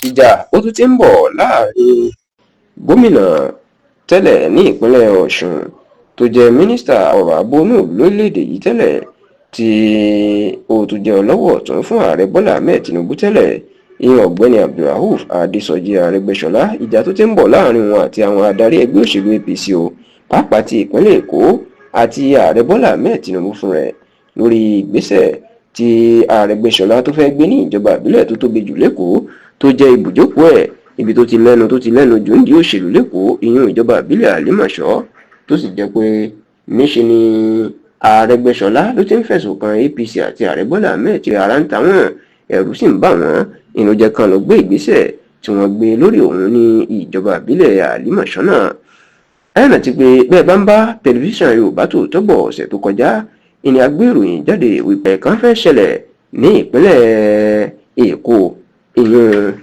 Ìjà ó tún ti ń bọ̀ láàrin gómìnà tẹ́lẹ̀ ní ìpínlẹ̀ Ọ̀ṣun tó jẹ́ mínísítà ọ̀rọ̀ abọ́nú lórílẹ̀‐èdè yìí tẹ́lẹ̀, tí ó tún jẹ́ ọlọ́wọ́ ọ̀tún fún ààrẹ Bọ́lá Ahmed Tinubu tẹ́lẹ̀, ìyẹn ọ̀gbẹ́ni Abdulrauf Adésọjí Arẹ́gbẹ́ṣọlá. Ìjà tó ti ń bọ̀ láàrin wọn àti àwọn adarí ẹgbẹ́ òṣèlú APC o, pàápàá ti ìpínlẹ̀ Èkó àti ààrẹ Bọ́lá Ahmed Tinubu fún rẹ̀, lórí ìgbésẹ̀ tí Arẹ́gbẹ́ṣọlá tó fẹ́ gbé ní ìjọba ìbílẹ̀ tó tóbi jù l'Ékòó, tó jẹ́ ibùjókòó ẹ̀, ibi tó ti lẹ́nu jù ń di òṣèlú l'Ékòó, ìyún ìjọba ìbílẹ̀ Àlímọ̀ṣọ́, tó sì jẹ́ pé níṣe ni Arẹ́gbẹ́ṣọlá ló ti ń fẹ̀sùn kan APC àti ààrẹ Bọ́lá Ahmed tí ara ń ta wọ́n, ẹ̀rù sì ń bà wọ́n. Ìlú jẹ́ kan lọ gbé ìgbésẹ̀ tí wọ́n gbé lórí òun ní ìjọba ìbílẹ̀ Àlímọ̀ṣọ́ náà. Ẹ rántí pé bẹ́ẹ̀ bá ń bá tẹlifíṣàn Yorùbá Tòótọ́ bọ̀, ọ̀sẹ̀ tó kọjá ìní agbé ìròyìn jáde wípé kan fẹ́ ṣẹlẹ̀ ní ìpínlẹ̀ Èkó, ìyún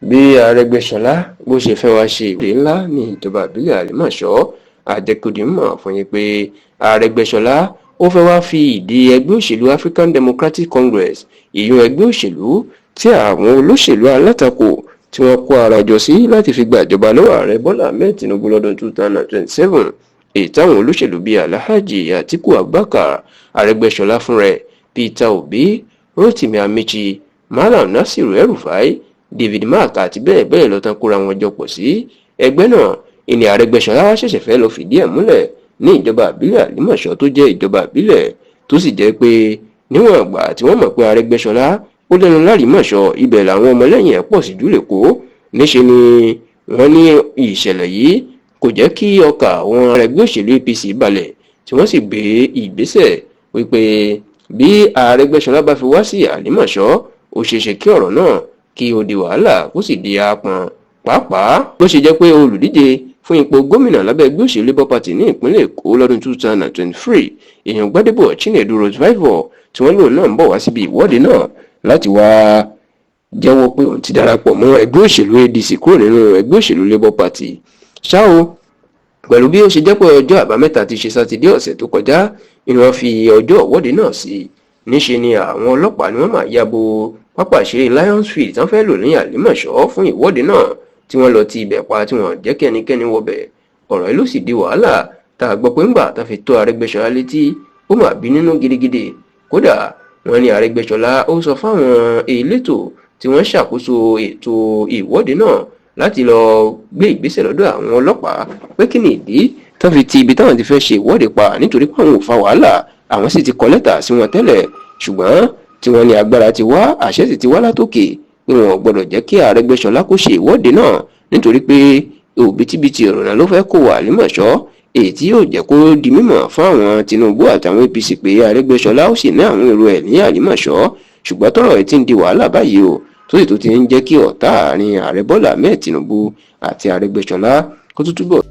bí Arẹ́gbẹ́ṣọlá bó ṣe fẹ́ wá ṣe ìwé ńlá ní ìjọba ìbílẹ̀ Àlímọ̀ṣọ́. Àjẹkùdì mọ̀ fún yín pé Arẹ́gbẹ́ṣọlá ó fẹ́ wá fi ìdí ẹgbẹ́ òṣèlú African Democratic Congress, ìyún ẹgbẹ́ òṣèlú tí àwọn olóṣèlú alátakò tí wọ́n kó ara jọ sí láti fi gbàjọba lọ́wọ́ ààrẹ Bọ́lá Ahmed Tinubu lọ́dún 2027, èyí táwọn olóṣèlú bíi Alhaji Atiku Abubakar, Arẹ́gbẹ́ṣọlá fún rẹ̀, Peter Obi, Rotimi Amaechi, Malam Nasiru El-Rufai, David Mark àti bẹ́ẹ̀ bẹ́ẹ̀ lọ tán kóra wọn jọ pọ̀ sí ẹgbẹ́ náà. Ìní Arẹ́gbẹ́ṣọlá wá ṣẹ̀ṣẹ̀ fẹ́ lọ fìdí ẹ̀ múlẹ̀ ní ìjọba ìbílẹ̀ Àlímọ̀ṣọ́, tó jẹ́ ìjọba ìbílẹ̀ tó sì jẹ́ pé níwọ̀n ìgbà tí wọ́n mọ̀ pé Arẹ́gbẹ́ṣọlá ó lẹ́nu lÁlímọ̀ṣọ́, ibẹ̀ làwọn ọmọlẹ́yìn ẹ̀ pọ̀ sí jù l'Ékòó. Níṣe ni wọ́n ní ìṣẹ̀lẹ̀ yìí kò jẹ́ kí ọkàn àwọn ẹgbẹ́ òṣèlú APC balẹ̀, tí wọ́n sì gbé ìgbésẹ̀ wípé bí Arẹ́gbẹ́ṣọlá bá fi wá sí Àlímọ̀ṣọ́, ó ṣeéṣe kí ọ̀rọ̀ náà kí ó di wàhálà, kó sì di aápọn, pàápàá bó ṣe jẹ́ pé olùdíje fún ipò gómìnà lábẹ́ ẹgbẹ́ òṣèlú Labour Party ní ìpínlẹ̀ Èkó lọ́dún 2023, èèyàn Gbádébọ̀ Chinedu Rhodes-Vivour, tí wọ́n lòun náà ń bọ̀ wá síbi ìwọ́de náà láti wá jẹ́wọ́ pé òun ti darapọ̀ mọ́ ẹgbẹ́ òṣèlú ADC kúrò nínú ẹgbẹ́ òṣèlú Labour Party. Ṣá o, pẹ̀lú bí ó ṣe jẹ́ pé ọjọ́ àbámẹ́ta ti ṣe sátidé ọ̀sẹ̀ tó kọjá ni wọ́n fi ọjọ́ ìwọ́de náà sí, níṣe ni àwọn ọlọ́pàá ni wọ́n máa ya bo pápá ìṣeré Lions Field tí wọ́n fẹ́ lò ní Àlímọ̀ṣọ́ fún ìwọ́de náà, tí wọ́n lọ ti ibẹ̀ pa, tí wọ́n jẹ́ kí ẹnikẹ́ni wọbẹ̀. Ọ̀rọ̀ yìí ló sì di wàhálà tá a gbọ́ pé ńgbà tá a fi tó Arẹ́gbẹ́ṣọlá létí, ó mà bí nínú gidigidi. Kódà, wọ́n ní Arẹ́gbẹ́ṣọlá ó sọ fáwọn elétò tí wọ́n ṣàkóso ètò ìwọ́de náà láti lọ gbé ìgbésẹ̀ lọ́dọ̀ àwọn ọlọ́pàá pé kí ni ìdí tó fi ti ibi táwọn ti fẹ́ ṣe ìwọ́de pa, nítorí pé àwọn ò fa wàhálà, àwọn sì ti kọ lẹ́tà sí wọn tẹ́lẹ̀, ṣùgbọ́n tí wọ́n ní agbára ti wá, àṣẹ sì ti wá látòkè pé wọn ò gbọ́dọ̀ jẹ́ kí Arẹ́gbẹ́ṣọlá kó ṣe ìwọ́de náà, nítorí pé òbítíbitì èrò náà ló fẹ́ kó wà Àlímọ̀ṣọ́, èyí tí yóò jẹ́ kó di mímọ̀ fún àwọn Tinubu àtàwọn APC pé Arẹ́gbẹ́ṣọlá ó sì ní àwọn èrò ẹ̀ ní Àlímọ̀ṣọ́. Ṣùgbọ́n tọ́rọ̀ ẹ̀ ti ń di wàhálà báyìí o, tó sì tó ti ń jẹ́ kí ọ̀tá àárín ààrẹ Bọ́lá Ahmed Tinubu àti Arẹ́gbẹ́ṣọlá kó tó túbọ̀.